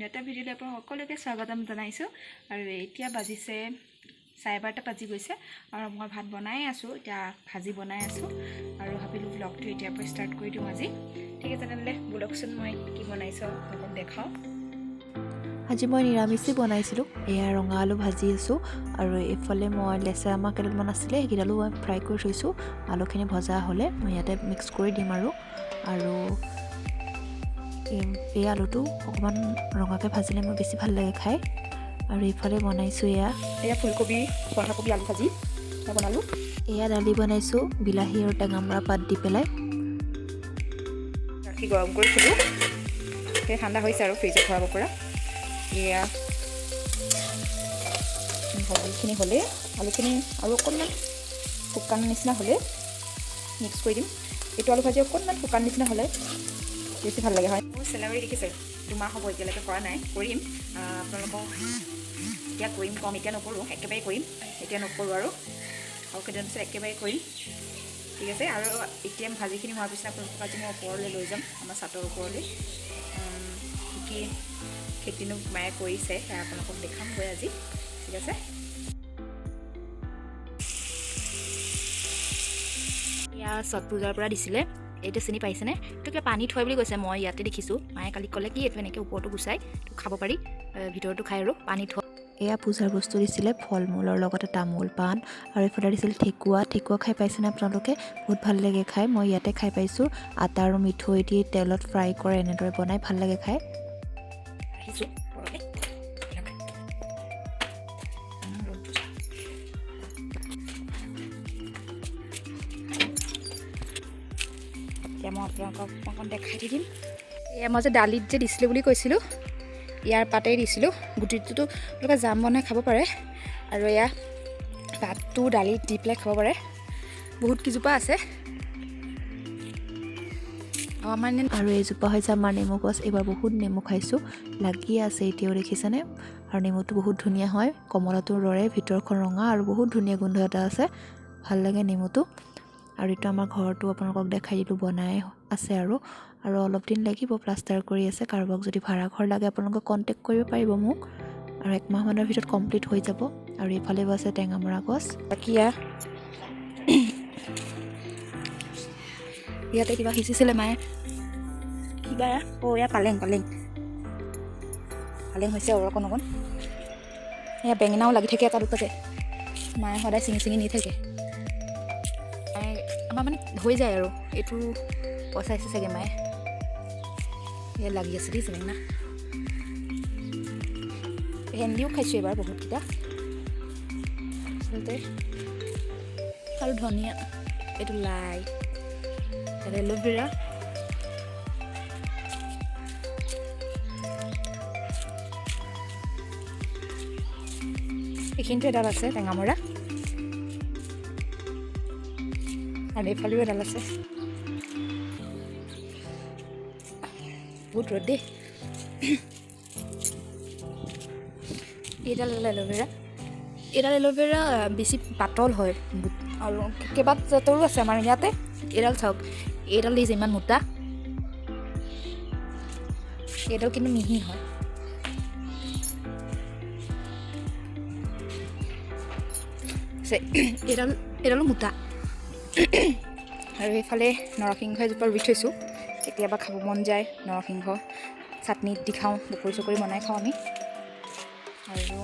অন্য এটা ভিডিঅ'লৈ আপোনালোক সকলোকে স্বাগতম জনাইছোঁ। আৰু এতিয়া বাজিছে 12:30 বাজি গৈছে আৰু মই ভাত বনাই আছোঁ, এতিয়া ভাজি বনাই আছোঁ আৰু ভাবিলোঁ ব্লগটো এতিয়াৰ পৰা ষ্টাৰ্ট কৰি দিওঁ আজি। ঠিক আছে, তেনেহ'লে ব'লকচোন মই কি বনাইছোঁ আপোনালোকক দেখাওঁ। আজি মই নিৰামিষেই বনাইছিলোঁ। এয়া ৰঙা আলু ভাজি আছোঁ আৰু এইফালে মই লেচেৰা মাহ কেইডালমান আছিলে, সেইকেইডালো মই ফ্ৰাই কৰি থৈছোঁ। আলুখিনি ভজা হ'লে মই ইয়াতে মিক্স কৰি দিম আৰু আৰু এই আলুটো অকণমান ৰঙাকৈ ভাজিলে মোৰ বেছি ভাল লাগে খাই। আৰু এইফালে বনাইছোঁ এয়া এয়া ফুলকবি, বন্ধাকবি, আলু ভাজি বনালোঁ। এয়া দালি বনাইছোঁ বিলাহী আৰু টেঙামৰা পাত দি পেলাই। গাখীৰ গৰম কৰি থ'লোঁ, সেই ঠাণ্ডা হৈছে আৰু ফ্ৰিজত ভৰাব পৰা। এয়া ভাজিখিনি হ'লেই আলুখিনি আৰু অকণমান শুকান নিচিনা হ'লে মিক্স কৰি দিম। এইটো আলু ভাজি অকণমান শুকান নিচিনা হ'লে বেছি ভাল লাগে। হয়, মোৰ চেলাৰী দেখিছে 2 মাহ হ'ব, এতিয়ালৈকে কৰা নাই, কৰিম আপোনালোকক এতিয়া কৰিম কম, এতিয়া নকৰোঁ, একেবাৰে কৰিম, এতিয়া নকৰোঁ আৰু আৰু কেইদিন পিছত একেবাৰে কৰিম। ঠিক আছে, আৰু এতিয়া ভাজিখিনি হোৱাৰ পিছত আপোনালোকক আজি মই ওপৰলৈ লৈ যাম, আমাৰ চাটৰ ওপৰলৈ। কি কি খেতিনো মায়ে কৰিছে সেয়া আপোনালোকক দেখামগৈ আজি। ঠিক আছে, এয়া ছট পূজাৰ পৰা দিছিলে, এইটো চিনি পাইছেনে? এইটো কিবা পানী থয় বুলি কৈছে, মই ইয়াতে দেখিছোঁ। মায়ে কালি ক'লে কি এইটো এনেকৈ ওপৰটো গুচাই খাব পাৰি, ভিতৰটো খাই আৰু পানী থয়। এয়া পূজাৰ বস্তু দিছিলে, ফল মূলৰ লগতে তামোল পাণ আৰু এইফালে দিছিল ঠেকুৱা। ঠেকুৱা খাই পাইছেনে আপোনালোকে? বহুত ভাল লাগে খাই, মই ইয়াতে খাই পাইছোঁ। আটা আৰু মিঠৈ দি তেলত ফ্ৰাই কৰে, এনেদৰে বনাই ভাল লাগে খাই। আহিছোঁ ওপৰলৈ। এতিয়া মই আপোনালোকক অকণ দেখাই দি দিম। এয়া মই যে দালিত যে দিছিলোঁ বুলি কৈছিলোঁ, ইয়াৰ পাতেই দিছিলোঁ। গুটিটোতো আপোনালোকে জাম বনাই খাব পাৰে আৰু এয়া পাতটো দালিত দি পেলাই খাব পাৰে। বহুত কেইজোপা আছে আমাৰ। আৰু এইজোপা হৈছে আমাৰ নেমু গছ। এইবাৰ বহুত নেমু খাইছোঁ, লাগি আছে এতিয়াও, দেখিছেনে? আৰু নেমুটো বহুত ধুনীয়া হয়, কমলাটোৰ দৰে ভিতৰখন ৰঙা আৰু বহুত ধুনীয়া গোন্ধ এটা আছে, ভাল লাগে নেমুটো। আৰু এইটো আমাৰ ঘৰটো আপোনালোকক দেখাই দিলোঁ, বনাই আছে আৰু আৰু অলপ দিন লাগিব, প্লাষ্টাৰ কৰি আছে। কাৰোবাক যদি ভাড়া ঘৰ লাগে আপোনালোকে কণ্টেক্ট কৰিব পাৰিব মোক। আৰু একমাহমানৰ ভিতৰত কমপ্লিট হৈ যাব। আৰু এইফালেও আছে টেঙামৰা গছ। বাকী ইয়াতে কিবা সিঁচিছিলে মায়ে, কিবা অ' এয়া পালেং, পালেং পালেং হৈছে আৰু অকণ অকণ। এয়া বেঙেনাও লাগি থাকে এটা দুটাকৈ, মায়ে সদায় ছিঙি ছিঙি নি থাকে। মায়ে আমাৰ মানে হৈ যায় আৰু এইটো পচাইছে চাগে মায়ে। এয়া লাগি আছে দেখিছে বেঙেনা। ভেন্দিও খাইছোঁ এইবাৰ বহুতকেইটা আচলতে। আৰু ধনিয়া, এইটো লাই, এল'ভেৰা। এইখিনিতো এডাল আছে টেঙামৰা আৰু এইফালেও এডাল আছে। বহুত ৰ'দ দেই। এইডাল এল'ভেৰা, এইডাল এল'ভেৰা বেছি পাতল হয় আৰু কেইবা জাতৰো আছে আমাৰ ইয়াতে। এইডাল চাওক, এইডাল দেখিছে ইমান মোটা, এইডাল কিন্তু মিহি হয়। এইডাল এইডালো মোটা। আৰু এইফালে নৰসিংহ এজোপা ৰুই থৈছোঁ, কেতিয়াবা খাব মন যায় নৰসিংহ চাটনিত দি খাওঁ, পকৰি চকৰি বনাই খাওঁ আমি। আৰু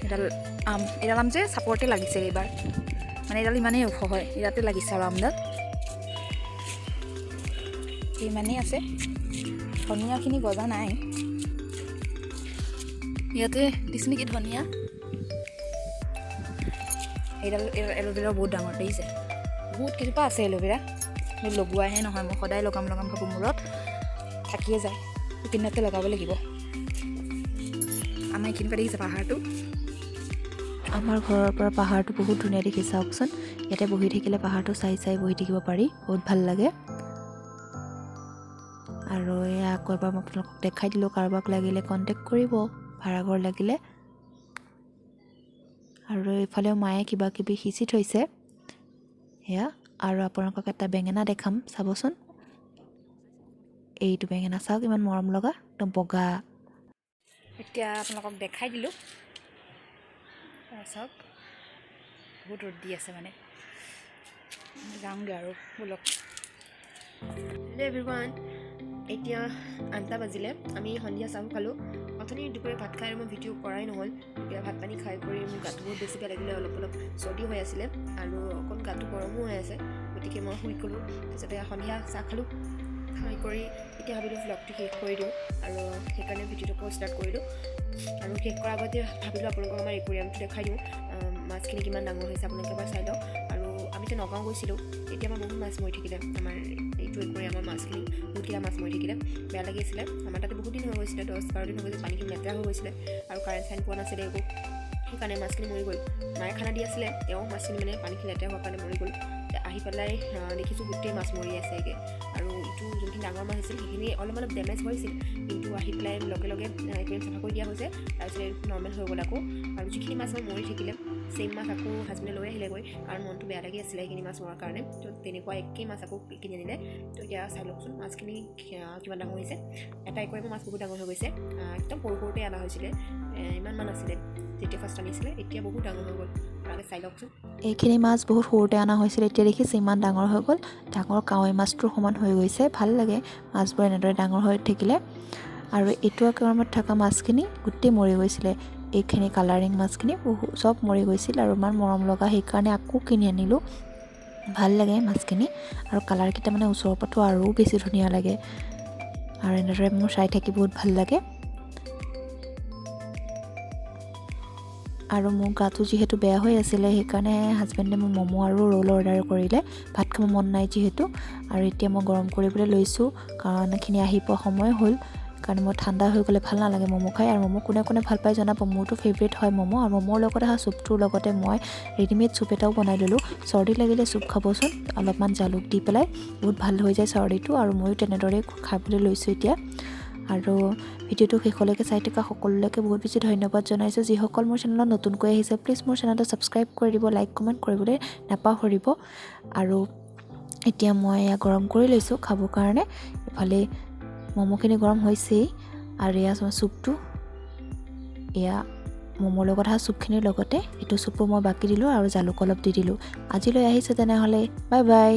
এডাল আম, এডাল আম যে চাপৰতে লাগিছে এইবাৰ, মানে এডাল ইমানেই ওখ হয়, ইয়াতে লাগিছে আৰু আমডাল ইমানেই আছে। ধনিয়াখিনি গজা নাই, ইয়াতে দিছে নেকি ধনিয়া। এইডাল এল'ভেৰা বহুত ডাঙৰ দেখিছে, বহুত কেইজোপা আছে এল'ভেৰা, লগোৱাহে নহয়, মই সদায় লগাম লগাম ভাবোঁ, মূৰত থাকিয়ে যায়, এইকেইদিনতে লগাব লাগিব। আমাৰ এইখিনিৰ পৰা দেখিছে পাহাৰটো। আমাৰ ঘৰৰ পৰা পাহাৰটো বহুত ধুনীয়া দেখি, চাওকচোন। ইয়াতে বহি থাকিলে পাহাৰটো চাই চাই বহি থাকিব পাৰি, বহুত ভাল লাগে। আৰু এয়া আকৌ এবাৰ মই আপোনালোকক দেখাই দিলোঁ, কাৰোবাক লাগিলে কণ্টেক্ট কৰিব, ভাড়াঘৰ লাগিলে। আৰু এইফালেও মায়ে কিবা কিবি সিঁচি থৈছে সেয়া। আৰু আপোনালোকক এটা বেঙেনা দেখাম, চাবচোন। এইটো বেঙেনা চাওক, ইমান মৰম লগা। একদম বগা। এতিয়া আপোনালোকক দেখাই দিলোঁ। চাওক, বহুত ৰ'দ দি আছে, মানে যাওঁগৈ আৰু ব'লক। হেল্ল' এভৰিৱান, এতিয়া 8টা বাজিলে। আমি সন্ধিয়া চাহো খালোঁ। অথনি দুপৰীয়া ভাত খাই আৰু মই ভিডিঅ' কৰাই নহ'ল। দুপৰীয়া ভাত পানী খাই কৰি মোৰ গাটো বহুত বেছি বেয়া লাগিলে, অলপ অলপ চৰ্দি হৈ আছিলে আৰু অকণ গাটো গৰমো হৈ আছে, গতিকে মই শুই গ'লোঁ। তাৰপিছতে সন্ধিয়া চাহ খালোঁ, খাই কৰি এতিয়া ভাবিলোঁ ভ্লগটো শেষ কৰি দিওঁ আৰু সেইকাৰণে ভিডিঅ'টো আকৌ ষ্টাৰ্ট কৰিলোঁ। আৰু শেষ কৰাৰ আগতে ভাবিলোঁ আপোনালোকক আমাৰ একুৰিয়ামটো দেখাই দিওঁ, মাছখিনি কিমান ডাঙৰ হৈছে আপোনালোকে এবাৰ চাই লওক। আৰু আমি যে নগাঁও গৈছিলোঁ তেতিয়া আমাৰ বহুত মাছ মৰি থাকিলে, আমাৰ এইটো একুৰিয়ামৰ মাছখিনি বহুতকেইটা মাছ মৰি থাকিলে, বেয়া লাগি আছিলে। আমাৰ তাতে বহুত দিন হৈ গৈছিলে, 10-12 দিন হৈ গৈছিলে, পানীখিনি লেতেৰা হৈ গৈছিলে আৰু কাৰেণ্ট চাৰেণ্ট পোৱা নাছিলে একো, সেইকাৰণে মাছখিনি মৰি গ'ল। মায়ে খানা দি আছিলে, তেওঁ মাছখিনি মানে পানীখিনি লেতেৰা হোৱাৰ কাৰণে মৰি গ'ল। আহি পেলাই দেখিছোঁ গোটেই মাছ মৰি আছেগৈ। আৰু ইটো যোনখিনি ডাঙৰ মাছ আছিল সেইখিনি অলপ অলপ ডেমেজ হৈছিল, কিন্তু আহি পেলাই লগে লগে একুৰিয়াম চাফা কৰি দিয়া হৈছে, তাৰপিছতে নৰ্মেল হৈ গ'ল আকৌ। আৰু যিখিনি মাছ আমাৰ মৰি থাকিলে ছেইম মাছ আকৌ হাজবেণ্ডে লৈ আহিলেগৈ, কাৰণ মনটো বেয়া লাগি আছিলে সেইখিনি মাছ মৰাৰ কাৰণে। তো তেনেকুৱা একেই মাছ আকৌ কিনি আনিলে। তো এতিয়া চাই লওকচোন মাছখিনি কিমান ডাঙৰ হৈছে। এটা একুৰিয়ামৰ মাছ বহুত ডাঙৰ হৈ গৈছে, একদম সৰু সৰুতে অনা হৈছিলে, ইমানমান আছিলে যেতিয়া ফাৰ্ষ্ট আনিছিলে, এতিয়া বহুত ডাঙৰ হৈ গ'ল। আপোনালোকে চাই লওকচোন। এইখিনি মাছ বহুত সৰুতে অনা হৈছিলে, এতিয়া দেখিছে ইমান ডাঙৰ হৈ গ'ল, ডাঙৰ কাৱৈ মাছটোৰ সমান হৈ গৈছে। ভাল লাগে মাছবোৰ এনেদৰে ডাঙৰ হৈ থাকিলে। আৰু এইটো একুৰিয়ামত থকা মাছখিনি গোটেই মৰি গৈছিলে, এইখিনি কালাৰিং মাছখিনি বহু চব মৰি গৈছিল আৰু ইমান মৰম লগা, সেইকাৰণে আকৌ কিনি আনিলোঁ। ভাল লাগে মাছখিনি আৰু কালাৰকেইটা মানে ওচৰৰ পৰাতো আৰু বেছি ধুনীয়া লাগে। আৰু এনেদৰে মোৰ চাই থাকি বহুত ভাল লাগে। আৰু মোৰ গাটো যিহেতু বেয়া হৈ আছিলে, সেইকাৰণে হাজবেণ্ডে মোক ম'ম' আৰু ৰোল অৰ্ডাৰ কৰিলে, ভাত খাব মন নাই যিহেতু। আৰু এতিয়া মই গৰম কৰিবলৈ লৈছোঁ, কাৰণ এইখিনি আহি পোৱা সময় হ'ল, কাৰণ মই ঠাণ্ডা হৈ গ'লে ভাল নালাগে ম'ম' খাই। আৰু ম'ম' কোনে কোনে ভাল পায় জনাব, মোৰতো ফেভৰেট হয় ম'ম'। আৰু ম'মৰ লগত অহা চুপটোৰ লগতে মই ৰেডিমেড চুপ এটাও বনাই ল'লোঁ। চৰ্দি লাগিলে চুপ খাবচোন, অলপমান জালুক দি পেলাই বহুত ভাল হৈ যায় চৰ্দিটো। আৰু ময়ো তেনেদৰেই খাবলৈ লৈছোঁ এতিয়া। আৰু ভিডিঅ'টো শেষলৈকে চাই থকা সকলোলৈকে বহুত বেছি ধন্যবাদ জনাইছোঁ। যিসকল মোৰ চেনেলত নতুনকৈ আহিছে, প্লিজ মোৰ চেনেলটো ছাবস্ক্ৰাইব কৰি দিব, লাইক কমেণ্ট কৰিবলৈ নাপাহৰিব। আৰু এতিয়া মই এয়া গৰম কৰি লৈছোঁ খাবৰ কাৰণে। ইফালে ম'ম'খিনি গৰম হৈছেই আৰু এয়া চুপটো, এয়া ম'মৰ লগত অহা চুপখিনিৰ লগতে এইটো চুপো মই বাকি দিলোঁ আৰু জালুক অলপ দি দিলোঁ। আজিলৈ আহিছোঁ তেনেহ'লে, বাই বাই।